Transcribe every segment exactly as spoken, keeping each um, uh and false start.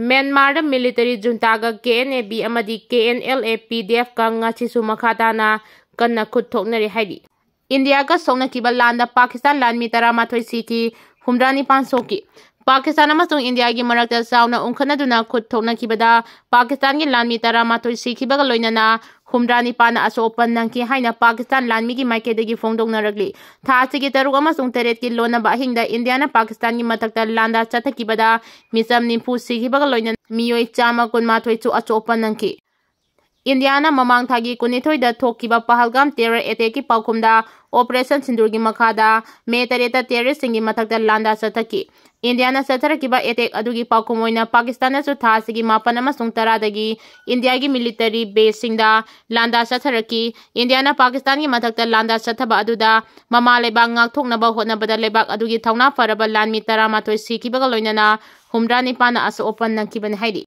ꯃ꯭ꯌꯥꯟꯃꯥꯔꯗ military ꯖꯨꯟꯇꯥꯒ K N A B ꯑꯃꯗꯤ K and L A ꯄꯤ ꯗꯤ ꯑꯦꯐꯀ ꯉꯁꯤꯁꯨ ꯃꯈꯥ ꯇꯥꯅ ꯀꯟꯅ ꯈꯨꯠ ꯊꯣꯛꯅꯔꯤ ꯍꯥꯏꯔꯤ꯫ ꯏꯟꯗꯤꯌꯥꯒ ꯁꯣꯛꯅꯈꯤꯕ ꯂꯥꯟꯗ ꯄꯥꯀꯤꯁꯇꯥꯟ ꯂꯥꯟꯃꯤ ꯇꯔꯥꯃꯥꯊꯣꯏ ꯁꯤꯈꯤ, ꯍꯨꯝꯗ꯭ꯔꯥ ꯅꯤꯄꯥꯟ ꯁꯣꯛꯈꯤ꯫ ꯄꯥꯀꯤꯁꯇꯥꯟ ꯑꯃꯁꯨꯡ ꯏꯟꯗꯤꯌꯥꯒꯤ ꯃꯔꯛꯇ ꯆꯥꯎꯅ ꯎꯪꯈꯠꯅꯗꯨꯅ ꯈꯨꯠ ꯊꯣꯛꯅꯈꯤꯕꯗ ꯄꯥꯀꯤꯁꯇꯥꯟꯒꯤ ꯂꯥꯟꯃꯤ ꯇꯔꯥꯃꯥꯊꯣꯏ ꯁꯤꯈꯤꯕꯒ ꯂꯣꯏꯅꯅ ꯍꯨꯝꯗ꯭ꯔꯥ ꯅꯤꯄꯥꯟꯅ ꯑꯁꯣꯛ ꯑꯄꯟ ꯅꯪꯈꯤ ꯍꯥꯏꯅ ꯄꯥꯀꯤꯁꯇꯥꯟ ꯂꯥꯟꯃꯤꯒꯤ ꯃꯥꯏꯀꯩꯗꯒꯤ ꯐꯣꯡꯗꯣꯛꯅꯔꯛꯂꯤ꯫ ꯊꯥ ꯑꯁꯤꯒꯤ ꯇꯔꯨꯛ ꯑꯃꯁꯨꯡ ꯇꯔꯦꯠꯀꯤ ꯂꯣꯟꯅꯕ ꯑꯍꯤꯡꯗ ꯏꯟꯗꯤꯌꯥꯅ ꯄꯥꯀꯤꯁꯇꯥꯟꯒꯤ ꯃꯊꯛꯇ ꯂꯥꯟꯗꯥ ꯆꯠꯊꯈꯤꯕꯗ ꯃꯤꯆꯝ ꯅꯤꯐꯨ ꯁꯤꯈꯤꯕꯒ ꯂꯣꯏꯅꯅ ꯃꯤꯑꯣꯏ ꯆꯥꯝꯃ ꯀꯨꯟꯃꯥꯊꯣꯏꯁꯨ ꯑꯆꯣꯞꯄ ꯅꯪꯈꯤ꯫ ꯏꯟꯗꯤꯌꯥꯅ ꯃꯃꯥꯡ ꯊꯥꯒꯤ ꯀꯨꯟꯅꯤꯊꯣꯏꯗ ꯊꯣꯛꯈꯤꯕ ꯄꯍꯜꯒꯥꯝ terror attackꯀꯤ ꯄꯥꯎꯈꯨꯝꯗ Operation Sindoorꯒꯤ ꯃꯈꯥꯗ ꯃꯦ ꯇꯔꯦꯠꯇ terroristꯁꯤꯡꯒꯤ ꯃꯊꯛꯇ ꯂꯥꯟꯗꯥ ꯆꯠꯊꯈꯤ꯫ ꯏꯟꯗꯤꯌꯥꯅ ꯆꯠꯊꯔꯛꯈꯤꯕ attack ꯑꯗꯨꯒꯤ ꯄꯥꯎꯈꯨꯝ ꯑꯣꯏꯅ ꯄꯥꯀꯤꯁꯇꯥꯟꯅꯁꯨ ꯊꯥ ꯑꯁꯤꯒꯤ ꯃꯥꯄꯟ ꯑꯃꯁꯨꯡ ꯇꯔꯥꯗꯒꯤ ꯏꯟꯗꯤꯌꯥꯒꯤ military baseꯁꯤꯡꯗ ꯂꯥꯟꯗꯥ ꯆꯠꯊꯔꯛꯈꯤ꯫ ꯏꯟꯗꯤꯌꯥꯅ ꯄꯥꯀꯤꯁꯇꯥꯟꯒꯤ ꯃꯊꯛꯇ ꯂꯥꯟꯗꯥ ꯆꯠꯊꯕ ꯑꯗꯨꯗ ꯃꯃꯥ ꯂꯩꯕꯥꯛ ꯉꯥꯛꯊꯣꯛꯅꯕ ꯍꯣꯠꯅꯕꯗ ꯂꯩꯕꯥꯛ ꯑꯗꯨꯒꯤ ꯊꯧꯅꯥ ꯐꯔꯕ ꯂꯥꯟꯃꯤ ꯇꯔꯥꯃꯥꯊꯣꯏ ꯁꯤꯈꯤꯕꯒ ꯂꯣꯏꯅꯅ ꯍꯨꯝꯗ꯭ꯔꯥ ꯅꯤꯄꯥꯟꯅ ꯑꯁꯣꯛ ꯑꯄꯟ ꯅꯪꯈꯤꯕꯅꯤ ꯍꯥꯏꯔꯤ꯫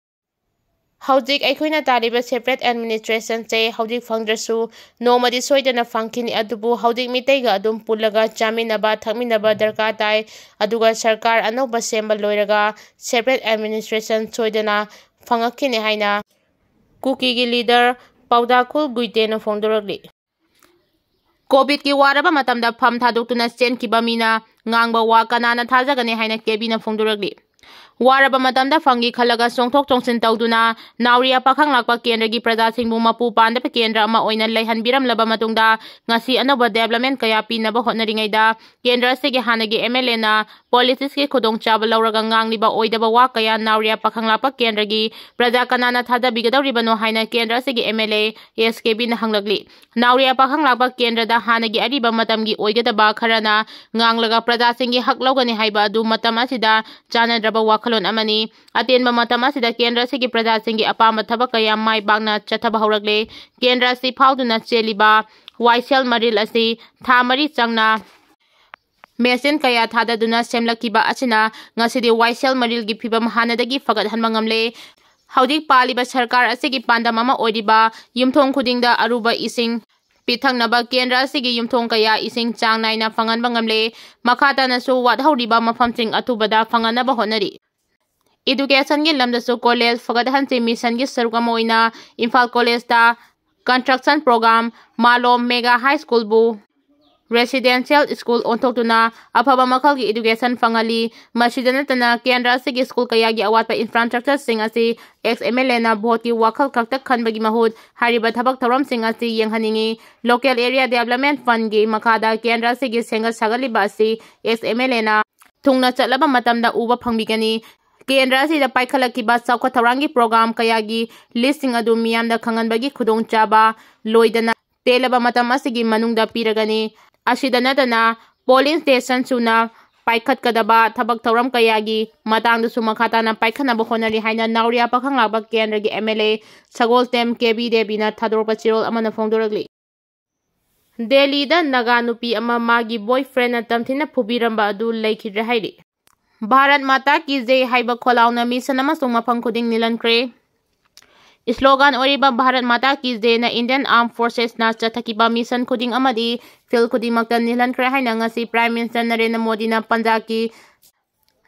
ꯍꯧꯖꯤꯛ ꯑꯩꯈꯣꯏꯅ ꯇꯥꯔꯤꯕ separate administrationꯁꯦ ꯍꯧꯖꯤꯛ ꯐꯪꯗ꯭ꯔꯁꯨ ꯅꯣꯡꯃꯗꯤ ꯁꯣꯏꯗꯅ ꯐꯪꯈꯤꯅꯤ, ꯑꯗꯨꯕꯨ ꯍꯧꯖꯤꯛ ꯃꯤꯇꯩꯒ ꯑꯗꯨꯝ ꯄꯨꯜꯂꯒ ꯆꯥꯃꯤꯟꯅꯕ, ꯊꯛꯃꯤꯟꯅꯕ ꯗꯔꯀꯥꯔ ꯇꯥꯏ꯫ ꯑꯗꯨꯒ ꯁꯔꯀꯥꯔ ꯑꯅꯧꯕ ꯁꯦꯝꯕ ꯂꯣꯏꯔꯒ separate administration ꯁꯣꯏꯗꯅ ꯐꯪꯉꯛꯈꯤꯅꯤ ꯍꯥꯏꯅ ꯀꯨꯀꯤꯒꯤ leader ꯄꯥꯎꯗꯥꯈꯨꯜ ꯒꯨꯏꯇꯦꯅ ꯐꯣꯡꯗꯣꯔꯛꯂꯤ꯫ COVIDꯀꯤ ꯋꯥꯔꯕ ꯃꯇꯝꯗ ꯐꯝ ꯊꯥꯗꯣꯛꯇꯨꯅ ꯆꯦꯟꯈꯤꯕ ꯃꯤꯅ ꯉꯥꯡꯕ ꯋꯥ ꯀꯅꯥꯅ ꯊꯥꯖꯒꯅꯤ ꯍꯥꯏꯅ ꯀꯦꯕꯤꯅ ꯐꯣꯡꯗꯣꯔꯛꯂꯤ꯫ ꯋꯥꯔꯕ ꯃꯇꯝꯗ ꯐꯝꯒꯤ ꯈꯜꯂꯒ ꯆꯣꯡꯊꯣꯛ ꯆꯣꯡꯁꯤꯟ ꯇꯧꯗꯨꯅ ꯅꯥꯎꯔꯤꯌꯥ ꯄꯥꯈꯪ ꯂꯥꯛꯄ ꯀꯦꯟꯗ꯭ꯔꯒꯤ ꯄ꯭ꯔꯖꯥꯁꯤꯡꯕꯨ ꯃꯄꯨ ꯄꯥꯟꯗꯕ ꯀꯦꯟꯗ꯭ꯔ ꯑꯃ ꯑꯣꯏꯅ ꯂꯩꯍꯟꯕꯤꯔꯝꯂꯕ ꯃꯇꯨꯡꯗ ꯉꯁꯤ ꯑꯅꯧꯕ development ꯀꯌꯥ ꯄꯤꯅꯕ ꯍꯣꯠꯅꯔꯤꯉꯩꯗ ꯀꯦꯟꯗ꯭ꯔ ꯑꯁꯤꯒꯤ ꯍꯥꯟꯅꯒꯤ MLAꯅ politicesꯀꯤ ꯈꯨꯗꯣꯡꯆꯥꯕ ꯂꯧꯔꯒ ꯉꯥꯡꯂꯤꯕ ꯑꯣꯏꯗꯕ ꯋꯥ ꯀꯌꯥ ꯅꯥꯎꯔꯤꯌꯥ ꯄꯥꯈꯪ ꯂꯥꯛꯄ ꯀꯦꯟꯗ꯭ꯔꯒꯤ ꯄ꯭ꯔꯖꯥ ꯀꯅꯥꯅ ꯊꯥꯖꯕꯤꯒꯗꯧꯔꯤꯕꯅꯣ ꯍꯥꯏꯅ ꯀꯦꯟꯗ꯭ꯔ ꯑꯁꯤꯒꯤ MLA SKBꯅ ꯍꯪꯂꯛꯂꯤ꯫ ꯅꯥꯎꯔꯤꯌꯥ ꯄꯥꯈꯪ ꯂꯥꯛꯄ ꯀꯦꯟꯗ꯭ꯔꯗ ꯍꯥꯟꯅꯒꯤ ꯑꯔꯤꯕ ꯃꯇꯝꯒꯤ ꯑꯣꯏꯒꯗꯕ ꯈꯔꯅ ꯉꯥꯡꯂꯒ ꯄ꯭ꯔꯖꯥꯁꯤꯡꯒꯤ ꯍꯛ ꯂꯧꯒꯅꯤ ꯍꯥꯏꯕ ꯑꯗꯨ ꯃꯇꯝ ꯑꯁꯤꯗ ꯆꯥꯟꯅꯗ꯭ꯔꯕ ꯋꯥꯈꯜꯂꯣꯟ ꯑꯃꯅꯤ꯫ ꯑꯇꯦꯟꯕ ꯃꯇꯝ ꯑꯁꯤꯗ ꯀꯦꯟꯗ꯭ꯔ ꯑꯁꯤꯒꯤ ꯄ꯭ꯔꯖꯥꯁꯤꯡꯒꯤ ꯑꯄꯥꯝꯕ ꯊꯕꯛ ꯀꯌꯥ ꯃꯥꯏ ꯄꯥꯛꯅ ꯆꯠꯊꯕ ꯍꯧꯔꯛꯂꯦ꯫ ꯀꯦꯟꯗ꯭ꯔ ꯑꯁꯤ ꯐꯥꯎꯗꯨꯅ ꯆꯦꯜꯂꯤꯕ ꯋꯥꯏꯁꯦꯜ ꯃꯔꯤꯜ ꯑꯁꯤ ꯊꯥ ꯃꯔꯤ ꯆꯪꯅ ꯃꯦꯆꯤꯟ ꯀꯌꯥ ꯊꯥꯗꯗꯨꯅ ꯁꯦꯝꯂꯛꯈꯤꯕ ꯑꯁꯤꯅ ꯉꯁꯤꯗꯤ ꯋꯥꯏꯁꯦꯜ ꯃꯔꯤꯜꯒꯤ ꯐꯤꯕꯝ ꯍꯥꯟꯅꯗꯒꯤ ꯐꯒꯠꯍꯟꯕ ꯉꯝꯂꯦ꯫ ꯍꯧꯖꯤꯛ ꯄꯥꯜꯂꯤꯕ ꯁꯔꯀꯥꯔ ꯑꯁꯤꯒꯤ ꯄꯥꯟꯗꯝ ꯑꯃ ꯑꯣꯏꯔꯤꯕ ꯌꯨꯝꯊꯣꯡ ꯈꯨꯗꯤꯡꯗ ꯑꯔꯨꯕ ꯏꯁꯤꯡ ꯄꯤꯊꯛꯅꯕ ꯀꯦꯟꯗ꯭ꯔ ꯑꯁꯤꯒꯤ ꯌꯨꯝꯊꯣꯡ ꯀꯌꯥ ꯏꯁꯤꯡ ꯆꯥꯡ ꯅꯥꯏꯅ ꯐꯪꯍꯟꯕ ꯉꯝꯂꯦ꯫ ꯃꯈꯥ ꯇꯥꯅꯁꯨ ꯋꯥꯠꯍꯧꯔꯤꯕ ꯃꯐꯝꯁꯤꯡ ꯑꯊꯨꯕꯗ ꯐꯪꯍꯟꯅꯕ ꯍꯣꯠꯅꯔꯤ꯫ Educationꯒꯤ ꯂꯝꯗꯁꯨ college ꯐꯒꯠꯍꯟꯁꯤ missionꯒꯤ ꯁꯔꯨꯛ ꯑꯃ ꯑꯣꯏꯅ ꯏꯝꯐꯥꯜ collegeꯇ construction program, ꯃꯥꯂꯣꯝ mega high schoolꯕꯨ residential school ꯑꯣꯟꯊꯣꯛꯇꯨꯅ ꯑꯐꯕ ꯃꯈꯜꯒꯤ education ꯐꯪꯍꯜꯂꯤ꯫ ꯃꯁꯤꯗ ꯅꯠꯇꯅ ꯀꯦꯟꯗ꯭ꯔ ꯑꯁꯤꯒꯤ school ꯀꯌꯥꯒꯤ ꯑꯋꯥꯠꯄ infrastructureꯁꯤꯡ ꯑꯁꯤ ex MLAꯅ voteꯀꯤ ꯋꯥꯈꯜ ꯈꯛꯇ ꯈꯟꯕꯒꯤ ꯃꯍꯨꯠ ꯍꯥꯏꯔꯤꯕ ꯊꯕꯛ ꯊꯧꯔꯝꯁꯤꯡ ꯑꯁꯤ ꯌꯦꯡꯍꯟꯅꯤꯡꯏ꯫ Local Area Development Fundꯀꯤ ꯃꯈꯥꯗ ꯀꯦꯟꯗ꯭ꯔ ꯑꯁꯤꯒꯤ ꯁꯦꯝꯒꯠ ꯁꯥꯒꯠꯂꯤꯕ ꯑꯁꯤ ex MLAꯅ ꯊꯨꯡꯅ ꯆꯠꯂꯕ ꯃꯇꯝꯗ ꯎꯕ ꯐꯪꯕꯤꯒꯅꯤ꯫ ꯀꯦꯟꯗ꯭ꯔ ꯑꯁꯤꯗ ꯄꯥꯏꯈꯠꯂꯛꯈꯤꯕ ꯆꯥꯎꯈꯠ ꯊꯧꯔꯥꯡꯒꯤ program ꯀꯌꯥꯒꯤ listꯁꯤꯡ ꯑꯗꯨ ꯃꯤꯌꯥꯝꯗ ꯈꯪꯍꯟꯕꯒꯤ ꯈꯨꯗꯣꯡꯆꯥꯕ ꯂꯣꯏꯗꯅ ꯇꯦꯜꯂꯕ ꯃꯇꯝ ꯑꯁꯤꯒꯤ ꯃꯅꯨꯡꯗ ꯄꯤꯔꯒꯅꯤ꯫ ꯑꯁꯤꯗ ꯅꯠꯇꯅ polling station ꯁꯨꯅ ꯄꯥꯏꯈꯠꯀꯗꯕ ꯊꯕꯛ ꯊꯧꯔꯝ ꯀꯌꯥꯒꯤ ꯃꯇꯥꯡꯗꯁꯨ ꯃꯈꯥ ꯇꯥꯅ ꯄꯥꯏꯈꯠꯅꯕ ꯍꯣꯠꯅꯔꯤ ꯍꯥꯏꯅ ꯅꯥꯎꯔꯤꯌꯥ ꯄꯥꯈꯪꯂꯥꯛꯄ ꯀꯦꯟꯗ꯭ꯔꯒꯤ MLA ꯁꯒꯣꯜꯁꯦꯝ ꯀꯦ ꯕꯤ ꯗꯦꯕꯤꯅ ꯊꯥꯗꯣꯔꯛꯄ ꯆꯦꯔꯣꯜ ꯑꯃꯅ ꯐꯣꯡꯗꯣꯔꯛꯂꯤ꯫ ꯗꯦꯜꯂꯤꯗ ꯅꯥꯒꯥ ꯅꯨꯄꯤ ꯑꯃ ꯃꯥꯒꯤ boyfriendꯅ ꯇꯝꯊꯤꯅ ꯐꯨꯕꯤꯔꯝꯕ ꯑꯗꯨ ꯂꯩꯈꯤꯗ꯭ꯔꯦ ꯍꯥꯏꯔꯤ꯫ ꯚꯥꯔꯠ ꯃꯥꯇꯥ ꯀꯤ ꯖꯩ ꯍꯥꯏꯕ ꯈꯣꯜꯂꯥꯎꯅ mission ꯑꯃꯁꯨꯡ ꯃꯐꯝ ꯈꯨꯗꯤꯡ ꯅꯤꯜꯍꯟꯈ꯭ꯔꯦ꯫ Slogan ꯑꯣꯏꯔꯤꯕ ꯚꯥꯔꯠ ꯃꯥꯇꯥ ꯀꯤ ꯖꯩꯅ Indian Armed Forcesꯅ ꯆꯠꯊꯈꯤꯕ mission ꯈꯨꯗꯤꯡ ꯑꯃꯗꯤ field ꯈꯨꯗꯤꯡꯃꯛꯇ ꯅꯤꯜꯍꯟꯈ꯭ꯔꯦ ꯍꯥꯏꯅ ꯉꯁꯤ Prime Minister ꯅꯔꯦꯟꯗ꯭ꯔ ꯃꯣꯗꯤꯅ ꯄꯟꯖꯥꯕꯀꯤ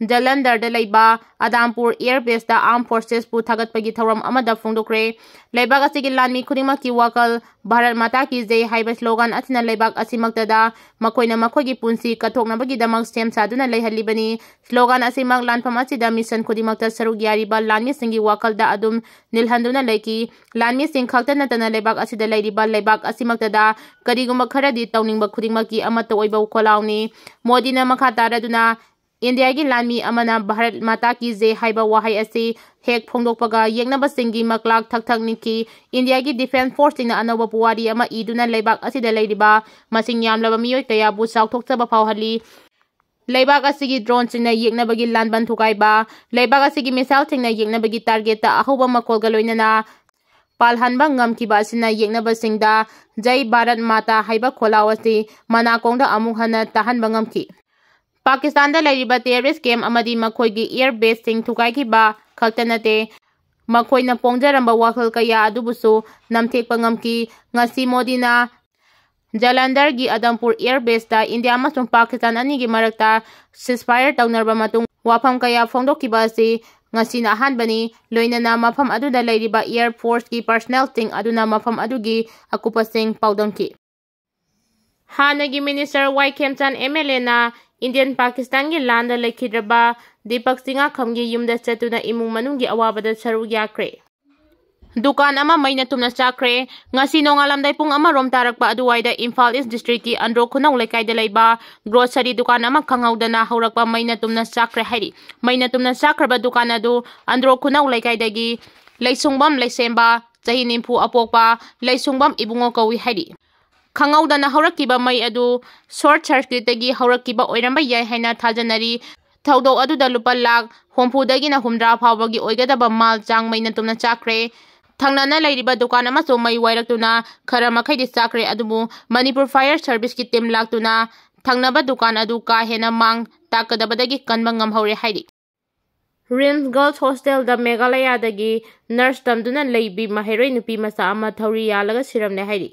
ꯖꯂꯟꯙꯔꯗ ꯂꯩꯕ ꯑꯗꯥꯝꯄꯨꯔ Air Baseꯇ Armed Forcesꯄꯨ ꯊꯥꯒꯠꯄꯒꯤ ꯊꯧꯔꯝ ꯑꯃꯗ ꯐꯣꯡꯗꯣꯛꯈ꯭ꯔꯦ꯫ ꯂꯩꯕꯥꯛ ꯑꯁꯤꯒꯤ ꯂꯥꯟꯃꯤ ꯈꯨꯗꯤꯡꯃꯛꯀꯤ ꯋꯥꯈꯜ ꯚꯥꯔꯠ ꯃꯥꯇꯥ ꯀꯤ ꯖꯩ ꯍꯥꯏꯕ slogan ꯑꯁꯤꯅ ꯂꯩꯕꯥꯛ ꯑꯁꯤꯃꯛꯇꯗ ꯃꯈꯣꯏꯅ ꯃꯈꯣꯏꯒꯤ ꯄꯨꯟꯁꯤ ꯀꯠꯊꯣꯛꯅꯕꯒꯤꯗꯃꯛ ꯁꯦꯝ ꯁꯥꯗꯨꯅ ꯂꯩꯍꯜꯂꯤꯕꯅꯤ꯫ Slogan ꯑꯁꯤꯃꯛ ꯂꯥꯟꯐꯝ ꯑꯁꯤꯗ mission ꯈꯨꯗꯤꯡꯃꯛꯇ ꯁꯔꯨꯛ ꯌꯥꯔꯤꯕ ꯂꯥꯟꯃꯤꯁꯤꯡꯒꯤ ꯋꯥꯈꯜꯗ ꯑꯗꯨꯝ ꯅꯤꯜꯍꯟꯗꯨꯅ ꯂꯩꯈꯤ꯫ ꯂꯥꯟꯃꯤꯁꯤꯡ ꯈꯛꯇ ꯅꯠꯇꯅ ꯂꯩꯕꯥꯛ ꯑꯁꯤꯗ ꯂꯩꯔꯤꯕ ꯂꯩꯕꯥꯛ ꯑꯁꯤꯃꯛꯇꯗ ꯀꯔꯤꯒꯨꯝꯕ ꯈꯔꯗꯤ ꯇꯧꯅꯤꯡꯕ ꯈꯨꯗꯤꯡꯃꯛꯀꯤ ꯑꯃꯠꯇ ꯑꯣꯏꯕ ꯈꯣꯜꯂꯥꯎꯅꯤ꯫ ꯃꯣꯗꯤꯅ ꯃꯈꯥ ꯇꯥꯔꯗꯨꯅ ꯏꯟꯗꯤꯌꯥꯒꯤ ꯂꯥꯟꯃꯤ ꯑꯃꯅ ꯚꯥꯔꯠ ꯃꯥꯇꯥ ꯀꯤ ꯖꯩ ꯍꯥꯏꯕ ꯋꯥꯍꯩ ꯑꯁꯤ ꯍꯦꯛ ꯐꯣꯡꯗꯣꯛꯄꯒ ꯌꯦꯛꯅꯕꯁꯤꯡꯒꯤ ꯃꯀ꯭ꯂꯥꯛ ꯊꯛ ꯊꯛ ꯅꯤꯛꯈꯤ꯫ ꯏꯟꯗꯤꯌꯥꯒꯤ Defence Forceꯁꯤꯡꯅ ꯑꯅꯧꯕ ꯄꯨꯋꯥꯔꯤ ꯑꯃ ꯏꯗꯨꯅ ꯂꯩꯕꯥꯛ ꯑꯁꯤꯗ ꯂꯩꯔꯤꯕ ꯃꯁꯤꯡ ꯌꯥꯝꯂꯕ ꯃꯤꯑꯣꯏ ꯀꯌꯥꯕꯨ ꯆꯥꯎꯊꯣꯛꯆꯕ ꯐꯥꯎꯍꯜꯂꯤ꯫ ꯂꯩꯕꯥꯛ ꯑꯁꯤꯒꯤ droneꯁꯤꯡꯅ ꯌꯦꯛꯅꯕꯒꯤ ꯂꯥꯟꯕꯟ ꯊꯨꯒꯥꯏꯕ, ꯂꯩꯕꯥꯛ ꯑꯁꯤꯒꯤ missileꯁꯤꯡꯅ ꯌꯦꯛꯅꯕꯒꯤ targetꯇ ꯑꯍꯧꯕ ꯃꯈꯣꯜꯒ ꯂꯣꯏꯅꯅ ꯄꯥꯜꯍꯟꯕ ꯉꯝꯈꯤꯕ ꯑꯁꯤꯅ ꯌꯦꯛꯅꯕꯁꯤꯡꯗ ꯖꯩ ꯚꯥꯔꯠ ꯃꯥꯇꯥ ꯍꯥꯏꯕ ꯈꯣꯜꯂꯥꯎ ꯑꯁꯤ ꯃꯅꯥꯀꯣꯡꯗ ꯑꯃꯨꯛ ꯍꯟꯅ ꯇꯥꯍꯟꯕ ꯉꯝꯈꯤ꯫ ꯄꯥꯀꯤꯁꯇꯥꯟꯗ ꯂꯩꯔꯤꯕ terrorist camp ꯑꯃꯗꯤ ꯃꯈꯣꯏꯒꯤ air baseꯁꯤꯡ ꯊꯨꯒꯥꯏꯈꯤꯕ ꯈꯛꯇ ꯅꯠꯇꯦ, ꯃꯈꯣꯏꯅ ꯄꯣꯡꯖꯔꯝꯕ ꯋꯥꯈꯜ ꯀꯌꯥ ꯑꯗꯨꯕꯨꯁꯨ ꯅꯝꯊꯦꯛꯄ ꯉꯝꯈꯤ꯫ ꯉꯁꯤ ꯃꯣꯗꯤꯅ ꯖꯂꯟꯙꯔꯒꯤ ꯑꯗꯝꯄꯨꯔ air baseꯇ ꯏꯟꯗꯤꯌꯥ ꯑꯃꯁꯨꯡ ꯄꯥꯀꯤꯁꯇꯥꯟ ꯑꯅꯤꯒꯤ ꯃꯔꯛꯇ ceasefire ꯇꯧꯅꯔꯕ ꯃꯇꯨꯡ ꯋꯥꯐꯝ ꯀꯌꯥ ꯐꯣꯡꯗꯣꯛꯈꯤꯕ ꯑꯁꯤ ꯉꯁꯤꯅ ꯑꯍꯥꯟꯕꯅꯤ꯫ ꯂꯣꯏꯅꯅ ꯃꯐꯝ ꯑꯗꯨꯗ ꯂꯩꯔꯤꯕ Air Forceꯀꯤ personnelꯁꯤꯡ ꯑꯗꯨꯅ ꯃꯐꯝ ꯑꯗꯨꯒꯤ ꯑꯀꯨꯞꯄꯁꯤꯡ ꯄꯥꯎꯗꯝꯈꯤ꯫ ꯍꯥꯟꯅꯒꯤ Minister ꯋꯥꯏ ꯈꯦꯝꯆꯥꯟ MLAꯅ Indian Pakistanꯒꯤ ꯂꯥꯟꯗ ꯂꯩꯈꯤꯗ꯭ꯔꯕ ꯗꯤꯄꯛ ꯁꯤꯡꯍꯥꯈꯝꯒꯤ ꯌꯨꯝꯗ ꯆꯠꯇꯨꯅ ꯏꯃꯨꯡ ꯃꯅꯨꯡꯒꯤ ꯑꯋꯥꯕꯗ ꯁꯔꯨꯛ ꯌꯥꯈ꯭ꯔꯦ꯫ ꯗꯨꯀꯥꯟ ꯑꯃ ꯃꯩꯅ ꯇꯨꯝꯅ ꯆꯥꯛꯈ꯭ꯔꯦ꯫ ꯉꯁꯤ ꯅꯣꯡꯉꯥꯜꯂꯝꯗꯥꯏ ꯄꯨꯡ ꯑꯃ ꯔꯣꯝ ꯇꯥꯔꯛꯄ ꯑꯗꯨꯋꯥꯏꯗ ꯏꯝꯐꯥꯜ East Districtꯀꯤ ꯑꯟꯗ꯭ꯔꯣ ꯈꯨꯅꯧ ꯂꯩꯀꯥꯏꯗ ꯂꯩꯕ grocery ꯗꯨꯀꯥꯟ ꯑꯃ ꯈꯪꯍꯧꯗꯅ ꯍꯧꯔꯛꯄ ꯃꯩꯅ ꯇꯨꯝꯅ ꯆꯥꯛꯈ꯭ꯔꯦ ꯍꯥꯏꯔꯤ꯫ ꯃꯩꯅ ꯇꯨꯝꯅ ꯆꯥꯛꯈ꯭ꯔꯕ ꯗꯨꯀꯥꯟ ꯑꯗꯨ ꯑꯟꯗ꯭ꯔꯣ ꯈꯨꯅꯧ ꯂꯩꯀꯥꯏꯗꯒꯤ ꯂꯩꯁꯨꯡꯕꯝ ꯂꯩꯁꯦꯝꯕ, ꯆꯍꯤ ꯅꯤꯐꯨ ꯑꯄꯣꯛꯄ ꯂꯩꯁꯨꯡꯕꯝ ꯏꯕꯨꯡꯉꯣ ꯀꯧꯏ ꯍꯥꯏꯔꯤ꯫ ꯈꯪꯍꯧꯗꯅ ꯍꯧꯔꯛꯈꯤꯕ ꯃꯩ ꯑꯗꯨ short circuitꯇꯒꯤ ꯍꯧꯔꯛꯈꯤꯕ ꯑꯣꯏꯔꯝꯕ ꯌꯥꯏ ꯍꯥꯏꯅ ꯊꯥꯖꯅꯔꯤ꯫ ꯊꯧꯗꯣꯛ ꯑꯗꯨꯗ ꯂꯨꯄꯥ ꯂꯥꯈ ꯍꯨꯝꯐꯨꯗꯒꯤꯅ ꯍꯨꯝꯗ꯭ꯔꯥ ꯐꯥꯎꯕꯒꯤ ꯑꯣꯏꯒꯗꯕ ꯃꯥꯜ ꯆꯥꯡ ꯃꯩꯅ ꯇꯨꯝꯅ ꯆꯥꯛꯈ꯭ꯔꯦ꯫ ꯊꯪꯅꯅ ꯂꯩꯔꯤꯕ ꯗꯨꯀꯥꯟ ꯑꯃꯁꯨ ꯃꯩ ꯋꯥꯏꯔꯛꯇꯨꯅ ꯈꯔ ꯃꯈꯩꯗꯤ ꯆꯥꯛꯈ꯭ꯔꯦ, ꯑꯗꯨꯕꯨ ꯃꯅꯤꯄꯨꯔ Fire Serviceꯀꯤ team ꯂꯥꯛꯇꯨꯅ ꯊꯪꯅꯕ ꯗꯨꯀꯥꯟ ꯑꯗꯨ ꯀꯥ ꯍꯦꯟꯅ ꯃꯥꯡ ꯇꯥꯛꯀꯗꯕꯗꯒꯤ ꯀꯟꯕ ꯉꯝꯍꯧꯔꯦ ꯍꯥꯏꯔꯤ꯫ RIMS Girls Hostelꯗ ꯃꯦꯘꯥꯂꯌꯥꯗꯒꯤ nurse ꯇꯝꯗꯨꯅ ꯂꯩꯕꯤ ꯃꯍꯩꯔꯣꯏ ꯅꯨꯄꯤ ꯃꯆꯥ ꯑꯃ ꯊꯧꯔꯤ ꯌꯥꯜꯂꯒ ꯁꯤꯔꯝꯂꯦ ꯍꯥꯏꯔꯤ꯫